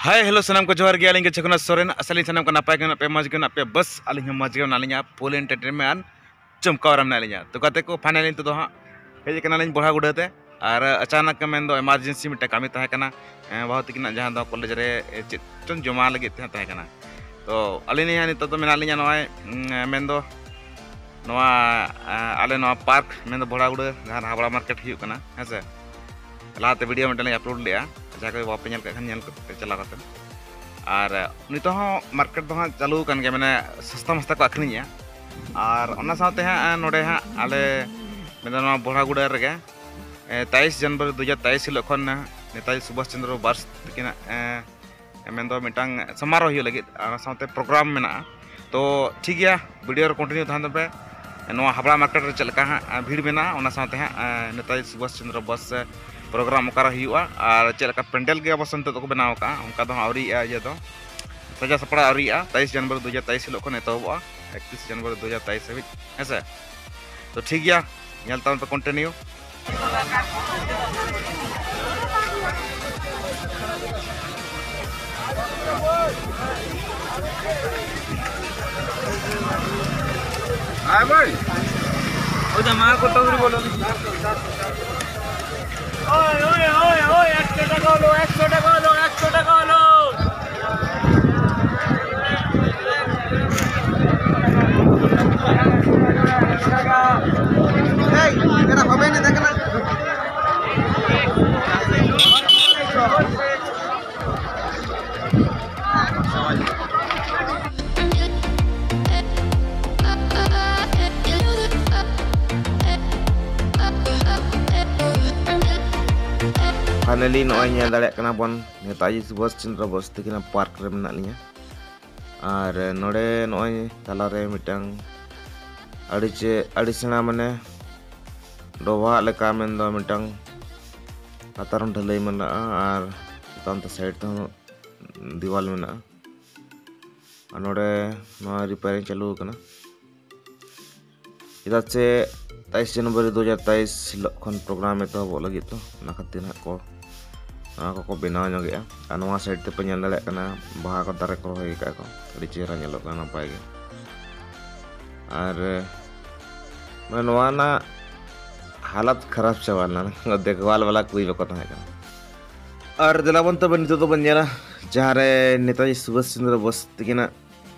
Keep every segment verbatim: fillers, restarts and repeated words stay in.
Hi hello, ᱥᱟᱱᱟᱢ ᱠᱚ ᱡᱚᱦᱟᱨ ᱜᱮ᱾ ᱟᱹᱞᱤᱧ ᱜᱮ ᱪᱷᱮᱠᱩᱱᱟ ᱥᱚᱨᱮᱱ᱾ ᱟᱥᱟ ᱞᱤᱧ ᱥᱟᱱᱟᱢ ᱠᱚ ᱱᱟᱯᱟᱭ ᱜᱮ ᱢᱮᱱᱟᱜ ᱯᱮᱭᱟ, ᱢᱚᱡᱽ ᱜᱮ ᱢᱮᱱᱟᱜ ᱯᱮᱭᱟ᱾ ᱵᱟᱥ ᱟᱹᱞᱤᱧ ᱦᱚᱸ ᱢᱚᱡᱽ ᱜᱮ ᱢᱮᱱᱟᱜ ᱞᱤᱧᱟ᱾ ᱯᱷᱩᱞ ᱮᱱᱴᱟᱨᱴᱮᱱᱢᱮᱱᱴ ᱪᱚᱢᱠᱟᱣ ᱨᱮ ᱢᱮᱱᱟᱜ ᱞᱤᱧᱟ᱾ ᱛᱚ ᱜᱟᱛᱮ ᱠᱚ, ᱯᱷᱟᱭᱱᱟᱞᱤ ᱱᱤᱛᱚᱜ ᱫᱚ ᱦᱟᱸᱜ ᱦᱮᱡ ᱠᱟᱱᱟᱞᱤᱧ ᱵᱚᱲᱦᱟᱜᱩᱲᱟᱹ ᱛᱮ᱾ ᱟᱨ ᱟᱪᱟᱱᱚᱠ ᱢᱮᱱᱫᱚ ᱮᱢᱟᱨᱡᱮᱱᱥᱤ ᱢᱤᱫᱴᱟᱝ ᱠᱟᱹᱢᱤ ᱛᱟᱦᱮᱸ ᱠᱟᱱᱟ᱾ ᱮᱸ, ᱵᱟᱹᱦᱩ ᱛᱟᱹᱠᱤᱱᱟᱜ ᱡᱟᱦᱟᱸ ᱫᱚ ᱠᱚᱞᱮᱡᱽ ᱨᱮ, ᱮ, ᱪᱮᱫ ᱪᱚᱝ ᱡᱚᱢᱟ ᱞᱟᱹᱜᱤᱫ ᱛᱮ ᱦᱟᱸᱜ ᱛᱟᱦᱮᱸ ᱠᱟᱱᱟ᱾ ᱛᱚ ᱟᱹᱞᱤᱧ ᱦᱟᱸᱜ ᱱᱤᱛᱚᱜ ᱫᱚ ᱢᱮᱱᱟᱜ ᱞᱤᱧᱟ ᱱᱚᱜᱼᱚᱭ, ᱩᱸ, ᱢᱮᱱᱫᱚ ᱱᱚᱣᱟ, ᱮᱸ, ᱟᱞᱮ ᱱᱚᱣᱟ ᱯᱟᱨᱠ ᱢᱮᱱᱫᱚ ᱵᱚᱲᱦᱟᱜᱩᱲᱟᱹ ᱡᱟᱦᱟᱸ ᱦᱟᱵᱲᱟ ᱢᱟᱨᱠᱮᱴ ᱦᱩᱭᱩᱜ ᱠᱟᱱᱟ, ᱦᱮᱸ ᱥᱮ᱾ ᱞᱟᱦᱟᱛᱮ ᱵᱷᱤᱰᱤᱭᱳ ᱢᱤᱫᱴᱟᱝ ᱞᱤᱧ ᱟᱯᱞᱳᱰ ᱞᱮᱫᱼᱟ, ᱡᱟᱦᱟᱸᱭ ᱠᱚ ᱵᱟᱯᱮ ᱧᱮᱞ ᱠᱟᱜ ᱠᱷᱟᱱ ᱧᱮᱞ ᱠᱟᱛᱮ, ᱪᱟᱞᱟᱣ ᱠᱟᱛᱮ᱾ ᱟᱨ ᱱᱤᱛᱚᱜ ᱦᱚᱸ ᱢᱟᱨᱠᱮᱴ ᱫᱚ ᱦᱟᱸᱜ ᱪᱟᱹᱞᱩ ᱟᱠᱟᱱ ᱜᱮᱭᱟ, ᱢᱟᱱᱮ ᱥᱚᱥᱛᱟ ᱢᱚᱥᱛᱟ ᱠᱚ ᱟᱹᱠᱷᱨᱤᱧᱮᱜᱼᱟ᱾ ᱟᱨ ᱚᱱᱟ ᱥᱟᱶᱛᱮ ᱦᱟᱸᱜ ᱱᱚᱰᱮ ᱦᱟᱸᱜ ᱟᱞᱮ ᱢᱮᱱᱫᱚ ᱱᱚᱣᱟ ᱵᱚᱲᱦᱟᱜᱩᱲᱟᱹ ᱨᱮᱜᱮ, ᱮ, ᱛᱮᱭᱤᱥ ᱡᱟᱱᱩᱣᱟᱨᱤ ᱫᱩ ᱦᱟᱡᱟᱨ ᱛᱮᱭᱤᱥ ᱦᱤᱞᱳᱜ ᱠᱷᱚᱱ ᱱᱮᱛᱟᱡᱤ ᱥᱩᱵᱷᱟᱥ ᱪᱚᱱᱫᱨᱚ ᱵᱚᱥ ᱛᱟᱹᱠᱤᱱᱟᱜ, ᱮ, ᱢᱮᱱᱫᱚ ᱢᱤᱫᱴᱟᱝ ᱥᱚᱢᱟᱨᱳᱦ ᱦᱩᱭᱩᱜ ᱞᱟᱹᱜᱤᱫ, ᱟᱨ ᱚᱱᱟ ᱥᱟᱶᱛᱮ ᱯᱨᱳᱜᱨᱟᱢ ᱢᱮᱱᱟᱜᱼᱟ᱾ ᱛᱚ ᱴᱷᱤᱠ ᱜᱮᱭᱟ, ᱵᱷᱤᱰᱤᱭᱳ ᱨᱮ ᱠᱚᱱᱴᱤᱱᱤᱭᱩ ᱛᱟᱦᱮᱱ ᱛᱟᱯᱮ᱾ ᱱᱚᱣᱟ ᱦᱟᱵᱲᱟ ᱢᱟᱨᱠᱮᱴ ᱨᱮ ᱪᱮᱫ ᱞᱮᱠᱟ ᱦᱟᱸᱜ ᱵᱷᱤᱲ ᱢᱮᱱᱟᱜᱼᱟ, ᱚᱱᱟ ᱥᱟᱶᱛᱮ ᱦᱟᱸᱜ ᱱᱮᱛᱟᱡᱤ ᱥᱩᱵᱷᱟᱥ ᱪᱚᱱᱫᱨᱚ ᱵᱚᱥ ᱯᱨᱳᱜᱨᱟᱢ ᱚᱠᱟᱨᱮ ᱦᱩᱭᱩᱜᱼᱟ, ᱟᱨ ᱪᱮᱫ ᱞᱮᱠᱟ ᱯᱮᱱᱰᱮᱞ ᱜᱮ ᱚᱵᱚᱥᱥᱚ ᱱᱤᱛᱚᱜ ᱫᱚᱠᱚ ᱵᱮᱱᱟᱣ ᱟᱠᱟᱫᱼᱟ, ᱚᱱᱠᱟ ᱫᱚ ᱦᱟᱸᱜ ᱟᱹᱣᱨᱤᱭᱟᱜᱼᱟ᱾ ᱤᱭᱟᱹ ᱫᱚ ᱥᱟᱡᱟᱣ ᱥᱟᱯᱲᱟᱣ ᱟᱹᱣᱨᱤᱭᱟᱜᱼᱟ᱾ ᱛᱮᱭᱤᱥ ᱡᱟᱱᱩᱣᱟᱨᱤ ᱫᱩ ᱦᱟᱡᱟᱨ ᱛᱮᱭᱤᱥ ᱦᱤᱞᱳᱜ ᱠᱷᱚᱱ ᱮᱛᱚᱦᱚᱵᱚᱜᱼᱟ, ᱮᱠᱛᱨᱤᱥ ᱡᱟᱱᱩᱣᱟᱨᱤ ᱫᱩ ᱦᱟᱡᱟᱨ ᱛᱮᱭᱤᱥ ᱦᱟᱹᱵᱤᱡ, ᱦᱮᱸ ᱥᱮ᱾ ᱛᱚ ᱴᱷᱤᱠ ᱜᱮᱭᱟ, ᱧᱮᱞ ᱛᱟᱵᱚᱱ ᱯᱮ ᱠᱚᱱᱴᱤᱱᱤᱭᱩ᱾ ᱳই জামা কত করে বলো? ওই, ওই, ওই, ওই, একশো টাকা হলো, একশো টাকা হলো, একশো টাকা হলো। এই, এরা হবে না, দেখে না। ᱯᱷᱟᱭᱱᱟᱞᱤ ᱱᱚᱜᱼᱚᱭ ᱧᱮᱞ ᱫᱟᱲᱮᱭᱟᱜ ᱠᱟᱱᱟ ᱵᱚᱱ, ᱱᱮᱛᱟᱡᱤ ᱥᱩᱵᱷᱟᱥ ᱪᱚᱱᱫᱨᱚ ᱵᱳᱥ ᱛᱟᱹᱠᱤᱱᱟᱜ ᱯᱟᱨᱠ ᱨᱮ ᱢᱮᱱᱟᱜ ᱞᱤᱧᱟ᱾ ᱟᱨ ᱱᱚᱰᱮ ᱱᱚᱜᱼᱚᱭ ᱛᱟᱞᱟᱨᱮ ᱢᱤᱫᱴᱟᱝ ᱟᱹᱰᱤ ᱪᱮ-, ᱟᱹᱰᱤ ᱥᱮᱬᱟ, ᱢᱟᱱᱮ ᱰᱚᱵᱷᱟᱜ ᱞᱮᱠᱟ, ᱢᱮᱱᱫᱚ ᱢᱤᱫᱴᱟᱝ ᱞᱟᱛᱟᱨ ᱦᱚᱸ ᱰᱷᱟᱹᱞᱟᱹᱭ ᱢᱮᱱᱟᱜᱼᱟ ᱟᱨ ᱪᱮᱛᱟᱱ ᱛᱮ ᱥᱟᱭᱤᱰ ᱛᱮᱦᱚᱸ ᱫᱮᱣᱟᱞ ᱢᱮᱱᱟᱜᱼᱟ᱾ ᱟᱨ ᱱᱚᱰᱮ ᱱᱚᱣᱟ ᱨᱤᱯᱮᱭᱟᱨᱤᱝ ᱪᱟᱹᱞᱩ ᱟᱠᱟᱱᱟ, ᱪᱮᱫᱟᱜ ᱥᱮ ᱛᱮᱭᱤᱥ ᱡᱟᱱᱩᱣᱟᱨᱤ ᱫᱩ ᱦᱟᱡᱟᱨ ᱛᱮᱭᱤᱥ ᱦᱤᱞᱳᱜ ᱠᱷᱚᱱ ᱯᱨᱳᱜᱨᱟᱢ ᱮᱛᱚᱦᱚᱵᱚᱜ ᱞᱟᱹᱜᱤᱫ, ᱛᱚ ᱚᱱᱟ ᱠᱷᱟᱹᱛᱤᱨ ᱦᱟᱸᱜ ᱠᱚ ᱱᱚᱣᱟ ᱠᱚᱠᱚ ᱵᱮᱱᱟᱣ ᱧᱚᱜᱮᱜᱼᱟ᱾ ᱟᱨ ᱱᱚᱣᱟ ᱥᱟᱭᱤᱰ ᱛᱮᱯᱮ ᱧᱮᱞ ᱫᱟᱲᱮᱭᱟᱜ ᱠᱟᱱᱟ, ᱵᱟᱦᱟ ᱠᱚ ᱫᱟᱨᱮ ᱠᱚ ᱨᱚᱦᱚᱭ ᱟᱠᱟᱫ ᱠᱚ, ᱟᱹᱰᱤ ᱪᱮᱦᱨᱟ ᱧᱮᱞᱚᱜ ᱠᱟᱱᱟ, ᱱᱟᱯᱟᱭ ᱜᱮ᱾ ᱟᱨ ᱢᱟᱱᱮ ᱱᱚᱣᱟ ᱨᱮᱱᱟᱜ ᱦᱟᱞᱟᱛ ᱠᱷᱟᱨᱟᱯ ᱪᱟᱵᱟ ᱞᱮᱱᱟ, ᱫᱮᱠᱷᱵᱷᱟᱞ ᱵᱟᱞᱟ ᱠᱚ ᱵᱟᱠᱚ ᱛᱟᱦᱮᱸ ᱠᱟᱱᱟ᱾ ᱟᱨ ᱫᱮᱞᱟ ᱵᱚᱱ ᱛᱚᱵᱮ ᱱᱤᱛᱚᱜ ᱫᱚᱵᱚᱱ ᱧᱮᱞᱟ ᱡᱟᱦᱟᱸ ᱨᱮ ᱱᱮᱛᱟᱡᱤ ᱥᱩᱵᱷᱟᱥ ᱪᱚᱱᱫᱨᱚ ᱵᱳᱥ ᱛᱟᱹᱠᱤᱱᱟᱜ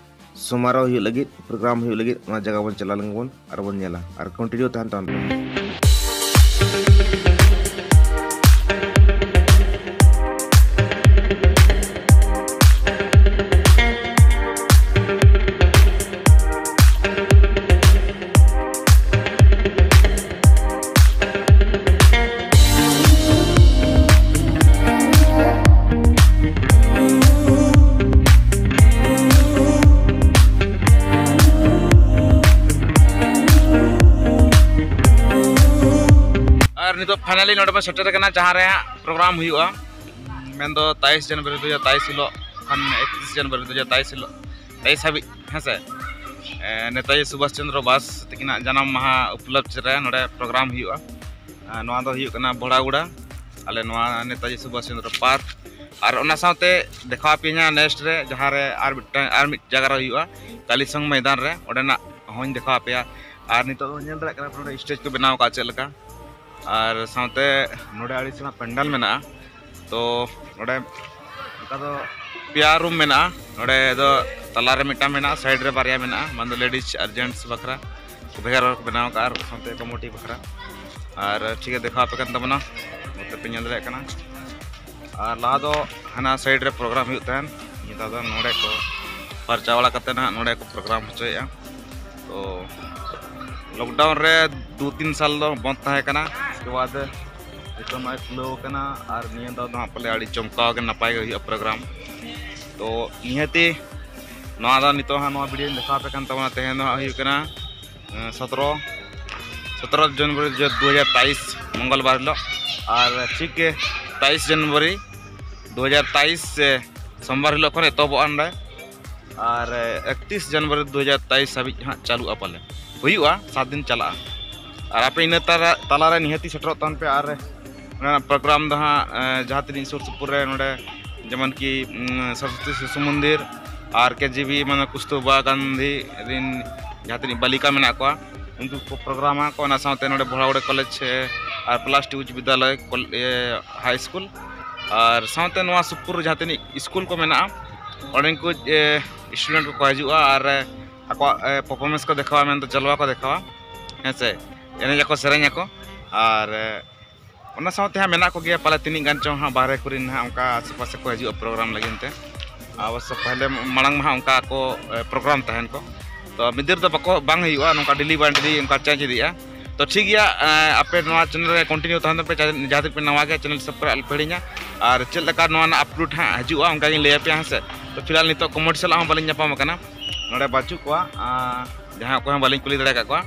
ᱥᱚᱢᱟᱨᱳᱦ ᱦᱩᱭᱩᱜ ᱞᱟᱹᱜᱤᱫ, ᱯᱨᱳᱜᱨᱟᱢ ᱦᱩᱭᱩᱜ ᱞᱟᱹᱜᱤᱫ, ᱚᱱᱟ ᱡᱟᱭᱜᱟ ᱵᱚᱱ ᱪᱟᱞᱟᱣ ᱞᱮᱱ ᱜᱮᱵᱚᱱ ᱟᱨ ᱵᱚᱱ ᱧᱮᱞᱟ᱾ ᱟᱨ ᱠᱚᱱᱴᱤᱱᱤᱭᱩ ᱛᱟᱦᱮᱱ ᱛᱟᱵᱚᱱ ᱯᱮ᱾ ᱟᱨ ᱱᱤᱛᱚᱜ ᱯᱷᱟᱭᱱᱟᱞᱤ ᱱᱚᱰᱮ ᱵᱚᱱ ᱥᱮᱴᱮᱨ ᱟᱠᱟᱱᱟ, ᱡᱟᱦᱟᱸ ᱨᱮ ᱦᱟᱸᱜ ᱯᱨᱳᱜᱨᱟᱢ ᱦᱩᱭᱩᱜᱼᱟ, ᱢᱮᱱᱫᱚ ᱛᱟᱭᱤᱥ ᱡᱟᱱᱩᱣᱟᱨᱤ ᱫᱩ ᱦᱟᱡᱟᱨ ᱛᱟᱭᱤᱥ ᱦᱤᱞᱳᱜ ᱠᱷᱚᱱ ᱮᱠᱛᱨᱤᱥ ᱡᱟᱱᱩᱣᱟᱨᱤ ᱫᱩ ᱦᱟᱡᱟᱨ ᱛᱟᱭᱤᱥ ᱦᱤᱞᱳᱜ, ᱛᱟᱭᱤᱥ ᱦᱟᱹᱵᱤᱡ, ᱦᱮᱸ ᱥᱮ᱾ ᱮ, ᱱᱮᱛᱟᱡᱤ ᱥᱩᱵᱷᱟᱥ ᱪᱚᱱᱫᱨᱚ ᱵᱟᱥ ᱛᱟᱹᱠᱤᱱᱟᱜ ᱡᱟᱱᱟᱢ ᱢᱟᱦᱟ ᱩᱯᱞᱚᱵᱽᱫᱷ ᱨᱮ ᱱᱚᱰᱮ ᱯᱨᱳᱜᱨᱟᱢ ᱦᱩᱭᱩᱜᱼᱟ᱾ ᱮ, ᱱᱚᱣᱟ ᱫᱚ ᱦᱩᱭᱩᱜ ᱠᱟᱱᱟ ᱵᱷᱚᱲᱟᱜᱩᱲᱟ, ᱟᱞᱮ ᱱᱚᱣᱟ ᱱᱮᱛᱟᱡᱤ ᱥᱩᱵᱷᱟᱥ ᱪᱚᱱᱫᱨᱚ ᱯᱟᱨᱠ᱾ ᱟᱨ ᱚᱱᱟ ᱥᱟᱶᱛᱮ ᱫᱮᱠᱷᱟᱣ ᱟᱯᱮᱭᱟᱹᱧ ᱱᱮᱠᱥᱴ ᱨᱮ, ᱡᱟᱦᱟᱸ ᱨᱮ ᱟᱨ ᱢᱤᱫᱴᱟᱝ, ᱟᱨ ᱢᱤᱫ ᱡᱟᱭᱜᱟ ᱨᱮ ᱦᱩᱭᱩᱜᱼᱟ, ᱠᱟᱞᱤᱥᱚᱝ ᱢᱚᱭᱫᱟᱱ ᱨᱮ, ᱚᱸᱰᱮᱱᱟᱜ ᱦᱚᱸᱧ ᱫᱮᱠᱷᱟᱣ ᱟᱯᱮᱭᱟ᱾ ᱟᱨ ᱱᱤᱛᱚᱜ ᱫᱚ ᱧᱮᱞ ᱫᱟᱲᱮᱭᱟᱜ ᱠᱟᱱᱟ ᱯᱮ ᱱᱚᱰᱮ ᱥᱴᱮᱡᱽ ᱠᱚ ᱵᱮᱱᱟᱣ ᱟᱠᱟᱫᱼᱟ ᱪᱮᱫ ᱞᱮᱠᱟ᱾ ᱟᱨ ᱥᱟᱶᱛᱮ ᱱᱚᱰᱮ ᱟᱹᱰᱤ ᱥᱮᱬᱟ ᱯᱟᱱᱰᱟᱞ ᱢᱮᱱᱟᱜᱼᱟ᱾ ᱛᱚ ᱱᱚᱰᱮ ᱚᱱᱠᱟ ᱫᱚ ᱯᱮᱭᱟ ᱨᱩᱢ ᱢᱮᱱᱟᱜᱼᱟ᱾ ᱱᱚᱰᱮ ᱫᱚ ᱛᱟᱞᱟᱨᱮ ᱢᱤᱫᱴᱟᱝ ᱢᱮᱱᱟᱜᱼᱟ, ᱥᱟᱭᱤᱰ ᱨᱮ ᱵᱟᱨᱭᱟ ᱢᱮᱱᱟᱜᱼᱟ, ᱢᱟᱱᱮ ᱫᱚ ᱞᱮᱰᱤᱡᱽ ᱟᱨ ᱡᱮᱱᱴᱥ ᱵᱟᱠᱷᱨᱟ ᱵᱷᱮᱜᱟᱨ ᱵᱷᱮᱜᱟᱨ ᱠᱚ ᱵᱮᱱᱟᱣ ᱟᱠᱟᱫᱼᱟ᱾ ᱟᱨ ᱥᱟᱶᱛᱮ ᱠᱚᱢᱤᱴᱤ ᱵᱟᱠᱷᱨᱟ᱾ ᱟᱨ ᱴᱷᱤᱠ ᱜᱮ ᱫᱮᱠᱷᱟᱣ ᱟᱯᱮ ᱠᱟᱱ ᱛᱟᱵᱚᱱᱟ, ᱱᱚᱛᱮ ᱯᱮ ᱧᱮᱞ ᱫᱟᱲᱮᱭᱟᱜ ᱠᱟᱱᱟ᱾ ᱟᱨ ᱞᱟᱦᱟ ᱫᱚ ᱦᱟᱱᱟ ᱥᱟᱭᱤᱰ ᱨᱮ ᱯᱨᱳᱜᱨᱟᱢ ᱦᱩᱭᱩᱜ ᱛᱟᱦᱮᱱ, ᱱᱮᱛᱟᱨ ᱫᱚ ᱱᱚᱰᱮ ᱠᱚ ᱯᱷᱟᱨᱪᱟ ᱵᱟᱲᱟ ᱠᱟᱛᱮ ᱱᱟᱦᱟᱜ ᱱᱚᱰᱮ ᱠᱚ ᱯᱨᱳᱜᱨᱟᱢ ᱦᱚᱪᱚᱭᱮᱫᱼᱟ᱾ ᱛᱚ ᱞᱚᱠᱰᱟᱣᱩᱱ ᱨᱮ ᱫᱩ ᱛᱤᱱ ᱥᱟᱞ ᱫᱚ ᱵᱚᱱᱫ ᱛᱟᱦᱮᱸ ᱠᱟᱱᱟ, ᱩᱥᱠᱮ ᱵᱟᱫ ᱱᱤᱛᱚᱜ ᱱᱚᱜᱼᱚᱭ ᱠᱷᱩᱞᱟᱹᱣ ᱠᱟᱱᱟ᱾ ᱟᱨ ᱱᱤᱭᱟᱹ ᱫᱷᱟᱣ ᱫᱚ ᱦᱟᱸᱜ ᱯᱟᱞᱮ ᱟᱹᱰᱤ ᱪᱚᱢᱠᱟᱣ ᱜᱮ, ᱱᱟᱯᱟᱭ ᱜᱮ ᱦᱩᱭᱩᱜᱼᱟ ᱯᱨᱳᱜᱨᱟᱢ᱾ ᱛᱚ ᱱᱤᱦᱟᱹᱛᱤ ᱱᱚᱣᱟ ᱫᱚ ᱱᱤᱛᱚᱜ ᱦᱟᱸᱜ ᱱᱚᱣᱟ ᱵᱷᱤᱰᱤᱭᱳᱧ ᱫᱮᱠᱷᱟᱣ ᱟᱯᱮ ᱠᱟᱱ ᱛᱟᱵᱚᱱᱟ᱾ ᱛᱮᱦᱮᱧ ᱫᱚ ᱦᱟᱸᱜ ᱦᱩᱭᱩᱜ ᱠᱟᱱᱟ ᱮᱸ, ᱥᱚᱛᱨᱚ, ᱥᱚᱛᱨᱚ ᱡᱟᱱᱩᱣᱟᱨᱤ ᱫᱩ ᱦᱟᱡᱟᱨ ᱛᱟᱭᱤᱥ ᱢᱚᱝᱜᱚᱞᱵᱟᱨ ᱦᱤᱞᱳᱜ᱾ ᱟᱨ ᱴᱷᱤᱠ ᱜᱮ ᱛᱟᱭᱤᱥ ᱡᱟᱱᱩᱣᱟᱨᱤ ᱫᱩ ᱦᱟᱡᱟᱨ ᱛᱟᱭᱤᱥ ᱥᱮ ᱥᱳᱢᱵᱟᱨ ᱦᱤᱞᱳᱜ ᱠᱷᱚᱱ ᱮᱛᱚᱦᱚᱵᱚᱜᱼᱟ ᱱᱚᱰᱮ᱾ ᱟᱨ ᱮᱠᱛᱤᱥ ᱡᱟᱱᱩᱣᱟᱨᱤ ᱫᱩ ᱦᱟᱡᱟᱨ ᱛᱟᱭᱤᱥ ᱦᱟᱹᱵᱤᱡ ᱦᱟᱸᱜ ᱪᱟᱹᱞᱩᱜᱼᱟ ᱯᱟᱞᱮ, ᱦᱩᱭᱩᱜᱼᱟ, ᱥᱟᱛ ᱫᱤᱱ ᱪᱟᱞᱟᱜᱼᱟ᱾ ᱟᱨ ᱟᱯᱮ ᱤᱱᱟᱹ ᱛᱟᱞᱟ, ᱛᱟᱞᱟᱨᱮ ᱱᱤᱦᱟᱹᱛᱤ ᱥᱮᱴᱮᱨᱚᱜ ᱛᱟᱵᱚᱱ ᱯᱮ᱾ ᱟᱨ ᱚᱱᱟ ᱯᱨᱳᱜᱨᱟᱢ ᱫᱚ ᱦᱟᱸᱜ ᱡᱟᱦᱟᱸ ᱛᱤᱱᱟᱹᱜ ᱥᱩᱨ ᱥᱩᱯᱩᱨ ᱨᱮ ᱱᱚᱰᱮ ᱡᱮᱢᱚᱱ ᱠᱤ ᱥᱚᱨᱚᱥᱚᱛᱤ ᱥᱤᱥᱩ ᱢᱚᱱᱫᱤᱨ ᱟᱨ ᱠᱮ ᱡᱤ ᱵᱤ ᱢᱟᱱᱮ ᱠᱩᱥᱛᱩᱨᱵᱟ ᱜᱟᱱᱫᱷᱤ ᱨᱤᱱ ᱡᱟᱦᱟᱸ ᱛᱤᱱᱟᱹᱜ ᱵᱟᱞᱤᱠᱟ ᱢᱮᱱᱟᱜ ᱠᱚᱣᱟ, ᱩᱱᱠᱩ ᱠᱚ ᱯᱨᱳᱜᱨᱟᱢᱟ ᱠᱚ᱾ ᱚᱱᱟ ᱥᱟᱶᱛᱮ ᱱᱚᱰᱮ ᱵᱷᱚᱲᱟᱜᱩᱲᱟᱹ ᱠᱚᱞᱮᱡᱽ ᱟᱨ ᱯᱞᱟᱥ ᱴᱩ ᱩᱪᱪ ᱵᱤᱫᱽᱫᱟᱞᱚᱭ ᱦᱟᱭ ᱥᱠᱩᱞ ᱟᱨ ᱥᱟᱶᱛᱮ ᱱᱚᱣᱟ ᱥᱩᱨ ᱥᱩᱯᱩᱨ ᱡᱟᱦᱟᱸ ᱛᱤᱱᱟᱹᱜ ᱥᱠᱩᱞ ᱠᱚ ᱢᱮᱱᱟᱜᱼᱟ, ᱚᱸᱰᱮᱱ ᱠᱚ ᱥᱴᱩᱰᱮᱱᱴ ᱠᱚᱠᱚ ᱦᱤᱡᱩᱜᱼᱟ ᱟᱨ ᱟᱠᱚᱣᱟᱜ ᱯᱟᱨᱯᱷᱚᱨᱢᱮᱱᱥ ᱠᱚ ᱫᱮᱠᱷᱟᱣᱟ, ᱢᱮᱱᱫᱚ ᱡᱟᱞᱣᱟ ᱠᱚ ᱫᱮᱠᱷᱟᱣᱟ, ᱦᱮᱸ ᱥᱮ, ᱮᱱᱮᱡ ᱟᱠᱚ, ᱥᱮᱨᱮᱧ ᱟᱠᱚ᱾ ᱟᱨ ᱚᱱᱟ ᱥᱟᱶᱛᱮ ᱦᱟᱸᱜ ᱢᱮᱱᱟᱜ ᱠᱚᱜᱮᱭᱟ ᱯᱟᱞᱮ ᱛᱤᱱᱟᱹᱜ ᱜᱟᱱ ᱪᱚᱝ ᱦᱟᱸᱜ ᱵᱟᱦᱨᱮ ᱠᱚᱨᱮᱱ ᱦᱟᱸᱜ ᱚᱱᱠᱟ ᱟᱥᱮ ᱯᱟᱥᱮ ᱠᱚ ᱦᱤᱡᱩᱜᱼᱟ ᱯᱨᱳᱜᱨᱟᱢ ᱞᱟᱹᱜᱤᱫ ᱛᱮ᱾ ᱚᱵᱚᱥᱥᱚ ᱯᱟᱦᱞᱮ ᱢᱟᱲᱟᱝ ᱢᱟ ᱦᱟᱸᱜ ᱚᱱᱠᱟ ᱠᱚ ᱯᱨᱳᱜᱨᱟᱢ ᱛᱟᱦᱮᱱ ᱠᱚ, ᱛᱚ ᱢᱤᱫ ᱫᱤᱱ ᱨᱮᱫᱚ ᱵᱟᱠᱚ, ᱵᱟᱝ ᱦᱩᱭᱩᱜᱼᱟ, ᱱᱚᱝᱠᱟ ᱰᱮᱞᱤ ᱵᱟᱭ ᱰᱮᱞᱤ ᱚᱱᱠᱟ ᱪᱮᱧᱡᱽ ᱤᱫᱤᱜᱼᱟ᱾ ᱛᱚ ᱴᱷᱤᱠ ᱜᱮᱭᱟ, ᱟᱯᱮ ᱱᱚᱣᱟ ᱪᱮᱱᱮᱞ ᱨᱮ ᱠᱚᱱᱴᱤᱱᱤᱭᱩ ᱛᱟᱦᱮᱱ ᱛᱟᱯᱮ, ᱡᱟᱦᱟᱸ ᱛᱤᱱᱟᱹᱜ ᱯᱮ ᱱᱟᱣᱟ ᱜᱮᱭᱟ ᱪᱮᱱᱮᱞ ᱥᱟᱵᱥᱠᱨᱟᱭᱤᱵ ᱟᱞᱚᱯᱮ ᱦᱤᱲᱤᱧᱟ᱾ ᱟᱨ ᱪᱮᱫ ᱞᱮᱠᱟ ᱱᱚᱣᱟ ᱨᱮᱱᱟᱜ ᱟᱯᱞᱳᱰ ᱦᱟᱸᱜ ᱦᱤᱡᱩᱜᱼᱟ ᱚᱱᱠᱟ ᱜᱤᱧ ᱞᱟᱹᱭ ᱟᱯᱮᱭᱟ, ᱦᱮᱸ ᱥᱮ᱾ ᱛᱚ ᱯᱷᱤᱞᱦᱟᱞ ᱱᱤᱛᱚᱜ ᱠᱚᱢᱮᱰᱤ ᱥᱟᱞᱟᱜ ᱦᱚᱸ ᱵᱟᱹᱞᱤᱧ ᱧᱟᱯᱟᱢ ᱟᱠᱟᱱᱟ, ᱱᱚᱰᱮ ᱵᱟᱹᱪᱩᱜ ᱠᱚᱣᱟ, ᱡᱟᱦᱟᱸᱭ ᱚᱠᱚᱭ ᱦᱚᱸ ᱵᱟᱹᱞᱤᱧ ᱠᱩᱞᱤ ᱫᱟᱲᱮ ᱟᱠᱟᱫ ᱠᱚᱣᱟ᱾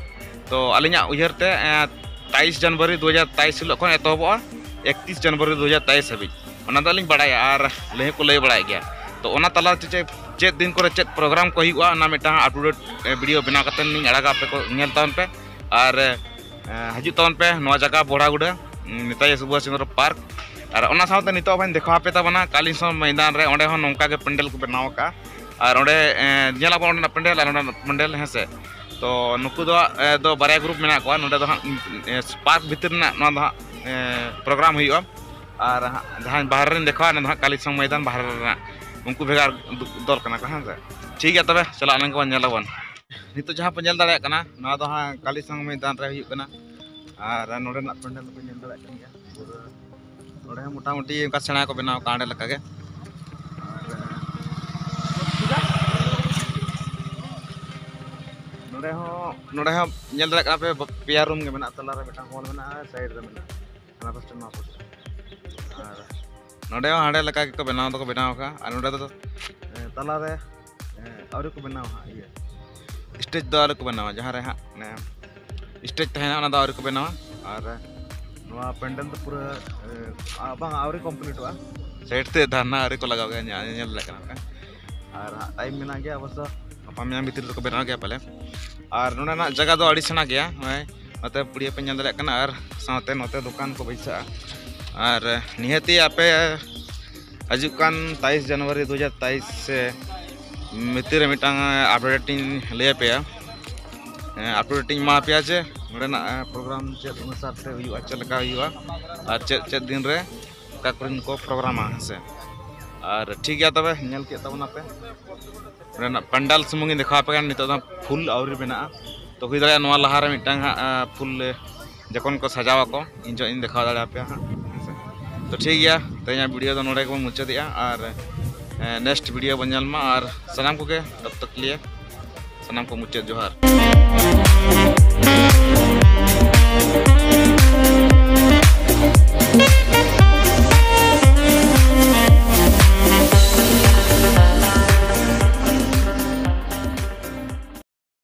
ᱛᱚ ᱟᱹᱞᱤᱧᱟᱜ ᱩᱭᱦᱟᱹᱨ ᱛᱮ ᱛᱮᱭᱤᱥ ᱡᱟᱱᱩᱣᱟᱨᱤ ᱫᱩ ᱦᱟᱡᱟᱨ ᱛᱮᱭᱤᱥ ᱦᱤᱞᱳᱜ ᱠᱷᱚᱱ ᱮᱛᱚᱦᱚᱵᱚᱜᱼᱟ ᱮᱠᱛᱤᱥ ᱡᱟᱱᱩᱣᱟᱨᱤ ᱫᱩ ᱦᱟᱡᱟᱨ ᱛᱮᱭᱤᱥ ᱦᱟᱹᱵᱤᱡ, ᱚᱱᱟ ᱫᱚ ᱟᱹᱞᱤᱧ ᱵᱟᱲᱟᱭᱟ ᱟᱨ ᱞᱟᱹᱭ ᱦᱚᱸᱠᱚ ᱞᱟᱹᱭ ᱵᱟᱲᱟᱭᱮᱫ ᱜᱮᱭᱟ᱾ ᱛᱚ ᱚᱱᱟ ᱛᱟᱞᱟ ᱪᱮᱫ, ᱪᱮᱫ ᱫᱤᱱ ᱠᱚᱨᱮ ᱪᱮᱫ ᱯᱨᱳᱜᱨᱟᱢ ᱠᱚ ᱦᱩᱭᱩᱜᱼᱟ, ᱚᱱᱟ ᱢᱤᱫᱴᱟᱝ ᱟᱯ ᱴᱩ ᱰᱮᱴ ᱵᱷᱤᱰᱤᱭᱳ ᱵᱮᱱᱟᱣ ᱠᱟᱛᱮ ᱞᱤᱧ ᱟᱲᱟᱜᱟ, ᱟᱯᱮ ᱠᱚ ᱧᱮᱞ ᱛᱟᱵᱚᱱ ᱯᱮ᱾ ᱟᱨ ᱦᱤᱡᱩᱜ ᱛᱟᱵᱚᱱ ᱯᱮ ᱱᱚᱣᱟ ᱡᱟᱭᱜᱟ ᱵᱚᱲᱟᱜᱩᱰᱟᱹ, ᱱᱮᱛᱟᱡᱤ ᱥᱩᱵᱷᱟᱥ ᱪᱚᱱᱫᱨᱚ ᱯᱟᱨᱠ᱾ ᱟᱨ ᱚᱱᱟ ᱥᱟᱶᱛᱮ ᱱᱤᱛᱚᱜ ᱵᱚᱱ ᱫᱮᱠᱷᱟᱣ ᱟᱯᱮ ᱛᱟᱵᱚᱱᱟ ᱠᱟᱞᱤ ᱥᱚᱝᱜᱷ ᱢᱚᱭᱫᱟᱱ ᱨᱮ, ᱚᱸᱰᱮ ᱦᱚᱸ ᱱᱚᱝᱠᱟ ᱜᱮ ᱯᱮᱱᱰᱮᱞ ᱠᱚ ᱵᱮᱱᱟᱣ ᱟᱠᱟᱫᱼᱟ᱾ ᱟᱨ ᱚᱸᱰᱮ ᱧᱮᱞ ᱟᱵᱚᱱ ᱚᱸᱰᱮᱱᱟᱜ ᱯᱮᱱᱰᱮᱞ ᱟᱨ ᱱᱚᱸᱰᱮᱱᱟᱜ ᱯᱮᱱᱰᱮᱞ, ᱦᱮᱸ ᱥᱮ᱾ ᱛᱚ ᱱᱩᱠᱩ ᱫᱚ ᱫᱚ ᱵᱟᱨᱭᱟ ᱜᱨᱩᱯ ᱢᱮᱱᱟᱜ ᱠᱚᱣᱟ᱾ ᱱᱚᱸᱰᱮ ᱫᱚ ᱦᱟᱸᱜ ᱯᱟᱨᱠ ᱵᱷᱤᱛᱤᱨ ᱨᱮᱱᱟᱜ ᱱᱚᱣᱟ ᱫᱚ ᱦᱟᱸᱜ ᱯᱨᱳᱜᱨᱟᱢ ᱦᱩᱭᱩᱜᱼᱟ᱾ ᱟᱨ ᱦᱟᱸᱜ ᱡᱟᱦᱟᱸ ᱵᱟᱦᱨᱮ ᱨᱮᱧ ᱫᱮᱠᱷᱟᱣᱟ, ᱚᱱᱟ ᱫᱚ ᱦᱟᱸᱜ ᱠᱟᱞᱤ ᱥᱚᱝᱜᱷ ᱢᱚᱭᱫᱟᱱ ᱵᱟᱦᱨᱮ ᱨᱮᱱᱟᱜ, ᱩᱱᱠᱩ ᱵᱷᱮᱜᱟᱨ ᱫᱚᱞ ᱠᱟᱱᱟ ᱠᱚ, ᱦᱮᱸ ᱥᱮ᱾ ᱴᱷᱤᱠ ᱜᱮᱭᱟ, ᱛᱚᱵᱮ ᱪᱟᱞᱟᱜ ᱟᱞᱟᱝ ᱠᱚ ᱧᱮᱞ ᱟᱵᱚᱱ᱾ ᱱᱤᱛᱚᱜ ᱡᱟᱦᱟᱸ ᱯᱮ ᱧᱮᱞ ᱫᱟᱲᱮᱭᱟᱜ ᱠᱟᱱᱟ, ᱱᱚᱣᱟ ᱫᱚ ᱦᱟᱸᱜ ᱠᱟᱞᱤ ᱥᱚᱝᱜᱷ ᱢᱚᱭᱫᱟᱱ ᱨᱮ ᱦᱩᱭᱩᱜ ᱠᱟᱱᱟ᱾ ᱟᱨ ᱱᱚᱸᱰᱮᱱᱟᱜ ᱯᱮᱱᱰᱮᱞ ᱫᱚᱯᱮ ᱧᱮᱞ ᱫᱟᱲᱮᱭᱟᱜ ᱠᱟᱱ ᱜᱮᱭᱟ, ᱯᱩᱨᱟᱹ ᱱᱚᱸᱰᱮ ᱦᱚᱸ ᱢᱚᱴᱟᱢᱩᱴᱤ ᱚᱱᱠᱟ ᱥᱮᱬᱟ ᱠᱚ ᱵᱮᱱᱟᱣ ᱠᱟᱜᱼᱟ ᱚᱸᱰᱮ ᱞᱮᱠᱟᱜᱮ᱾ ᱱᱚᱸᱰᱮ ᱦᱚᱸ, ᱱᱚᱸᱰᱮ ᱦᱚᱸ ᱧᱮᱞ ᱫᱟᱲᱮᱭᱟᱜ ᱠᱟᱱᱟ ᱯᱮ, ᱯᱮᱭᱟ ᱨᱩᱢ ᱜᱮ ᱢᱮᱱᱟᱜᱼᱟ, ᱛᱟᱞᱟᱨᱮ ᱢᱤᱫᱴᱟᱝ ᱦᱚᱞ ᱢᱮᱱᱟᱜᱼᱟ, ᱥᱟᱭᱤᱰ ᱨᱮ ᱢᱮᱱᱟᱜᱼᱟ, ᱦᱟᱱᱟ ᱯᱟᱥᱴᱟ ᱱᱚᱣᱟ ᱯᱟᱥᱴᱟ᱾ ᱟᱨ ᱱᱚᱸᱰᱮ ᱦᱚᱸ ᱦᱟᱸᱰᱮ ᱞᱮᱠᱟ ᱜᱮᱠᱚ ᱵᱮᱱᱟᱣ ᱫᱚᱠᱚ ᱵᱮᱱᱟᱣ ᱟᱠᱟᱫᱼᱟ᱾ ᱟᱨ ᱱᱚᱸᱰᱮ ᱫᱚ ᱛᱟᱞᱟᱨᱮ ᱟᱹᱣᱨᱤ ᱠᱚ ᱵᱮᱱᱟᱣᱟ ᱦᱟᱸᱜ ᱤᱭᱟᱹ, ᱥᱴᱮᱡᱽ ᱫᱚ ᱟᱹᱣᱨᱤ ᱠᱚ ᱵᱮᱱᱟᱣᱟ, ᱡᱟᱦᱟᱸ ᱨᱮ ᱦᱟᱸᱜ ᱥᱴᱮᱡᱽ ᱛᱟᱦᱮᱱᱟ ᱚᱱᱟ ᱫᱚ ᱟᱹᱣᱨᱤ ᱠᱚ ᱵᱮᱱᱟᱣᱟ᱾ ᱟᱨ ᱱᱚᱣᱟ ᱯᱮᱱᱰᱮᱞ ᱫᱚ ᱯᱩᱨᱟᱹ ᱵᱟᱝ, ᱟᱹᱣᱨᱤ ᱠᱚᱢᱯᱞᱤᱴᱚᱜᱼᱟ᱾ ᱥᱟᱭᱤᱰ ᱛᱮ ᱫᱷᱟᱨᱱᱟ ᱟᱹᱣᱨᱤ ᱠᱚ ᱞᱟᱜᱟᱣ ᱜᱮᱭᱟ, ᱧᱮᱞ ᱫᱟᱲᱮᱭᱟᱜ ᱠᱟᱱᱟ ᱯᱮ᱾ ᱟᱨ ᱦᱟᱸᱜ ᱴᱟᱭᱤᱢ ᱢᱮᱱᱟᱜ ᱜᱮᱭᱟ, ᱚᱵᱚᱥᱥᱚ ᱜᱟᱯᱟ ᱢᱮᱭᱟᱝ ᱵᱷᱤᱛᱤᱨ ᱨᱮᱫᱚ ᱠᱚ ᱵᱮᱱᱟᱣ ᱜᱮᱭᱟ ᱯᱟᱞᱮ᱾ ᱟᱨ ᱱᱚᱸᱰᱮᱱᱟᱜ ᱡᱟᱭᱜᱟ ᱫᱚ ᱟᱹᱰᱤ ᱥᱮᱬᱟ ᱜᱮᱭᱟ, ᱱᱚᱜᱼᱚᱭ ᱱᱚᱛᱮ ᱯᱩᱲᱤᱭᱟᱹ ᱯᱮ ᱧᱮᱞ ᱫᱟᱲᱮᱭᱟᱜ ᱠᱟᱱᱟ᱾ ᱟᱨ ᱥᱟᱶᱛᱮ ᱱᱚᱛᱮ ᱫᱚᱠᱟᱱ ᱠᱚ ᱵᱟᱹᱭᱥᱟᱹᱜᱼᱟ᱾ ᱟᱨ ᱱᱤᱦᱟᱹᱛᱤ ᱟᱯᱮ ᱦᱤᱡᱩᱜ ᱠᱟᱱ ᱛᱮᱭᱤᱥ ᱡᱟᱱᱩᱣᱟᱨᱤ ᱫᱩ ᱦᱟᱡᱟᱨ ᱛᱮᱭᱤᱥ ᱥᱮ ᱵᱷᱤᱛᱤᱨ ᱨᱮ ᱢᱤᱫᱴᱟᱝ ᱟᱯᱰᱮᱴ ᱤᱧ ᱞᱟᱹᱭ ᱟᱯᱮᱭᱟ᱾ ᱟᱯᱰᱮᱴ ᱤᱧ ᱮᱢᱟ ᱯᱮᱭᱟ ᱡᱮ ᱱᱚᱰᱮᱱᱟᱜ ᱯᱨᱳᱜᱨᱟᱢ ᱪᱮᱫ ᱚᱱᱩᱥᱟᱨ ᱛᱮ ᱦᱩᱭᱩᱜᱼᱟ, ᱪᱮᱫ ᱞᱮᱠᱟ ᱦᱩᱭᱩᱜᱼᱟ ᱟᱨ ᱪᱮᱫ ᱪᱮᱫ ᱫᱤᱱ ᱨᱮ ᱚᱠᱟ ᱠᱚᱨᱮᱱ ᱠᱚ ᱯᱨᱳᱜᱨᱟᱢᱟ, ᱦᱮᱸ ᱥᱮ᱾ ᱟᱨ ᱴᱷᱤᱠ ᱜᱮᱭᱟ, ᱛᱚᱵᱮ ᱧᱮᱞ ᱠᱮᱫ ᱛᱟᱵᱚᱱᱟᱯᱮ᱾ ᱱᱚᱰᱮᱱᱟᱜ ᱯᱟᱱᱰᱟᱞ ᱥᱩᱢᱩᱝ ᱤᱧ ᱫᱮᱠᱷᱟᱣ ᱟᱯᱮ ᱠᱟᱱᱟ, ᱱᱤᱛᱚᱜ ᱫᱚ ᱯᱷᱩᱞ ᱟᱹᱣᱨᱤ ᱵᱮᱱᱟᱜᱼᱟ᱾ ᱛᱚ ᱦᱩᱭ ᱫᱟᱲᱮᱭᱟᱜᱼᱟ ᱱᱚᱣᱟ ᱞᱟᱦᱟ ᱨᱮ ᱢᱤᱫᱴᱟᱝ ᱦᱟᱸᱜ ᱯᱷᱩᱞ ᱡᱚᱠᱷᱚᱱ ᱠᱚ ᱥᱟᱡᱟᱣ ᱟᱠᱚ, ᱤᱧ ᱡᱚᱦᱚᱜ ᱤᱧ ᱫᱮᱠᱷᱟᱣ ᱫᱟᱲᱮ ᱟᱯᱮᱭᱟ ᱦᱟᱸᱜ, ᱦᱮᱸ ᱥᱮ᱾ ᱛᱚ ᱴᱷᱤᱠ ᱜᱮᱭᱟ, ᱛᱮᱦᱮᱧᱟᱜ ᱵᱷᱤᱰᱤᱭᱳ ᱫᱚ ᱱᱚᱰᱮ ᱜᱮᱵᱚᱱ ᱢᱩᱪᱟᱹᱫᱮᱜᱼᱟ᱾ ᱟᱨ ᱱᱮᱠᱥᱴ ᱵᱷᱤᱰᱤᱭᱳ ᱵᱚᱱ ᱧᱮᱞ ᱢᱟ᱾ ᱟᱨ ᱥᱟᱱᱟᱢ ᱠᱚᱜᱮ ᱛᱚᱵ ᱛᱚᱠ ᱞᱤᱭᱮ ᱥᱟᱱᱟᱢ ᱠᱚ ᱢᱩᱪᱟᱹᱫ ᱡᱚᱦᱟᱨ᱾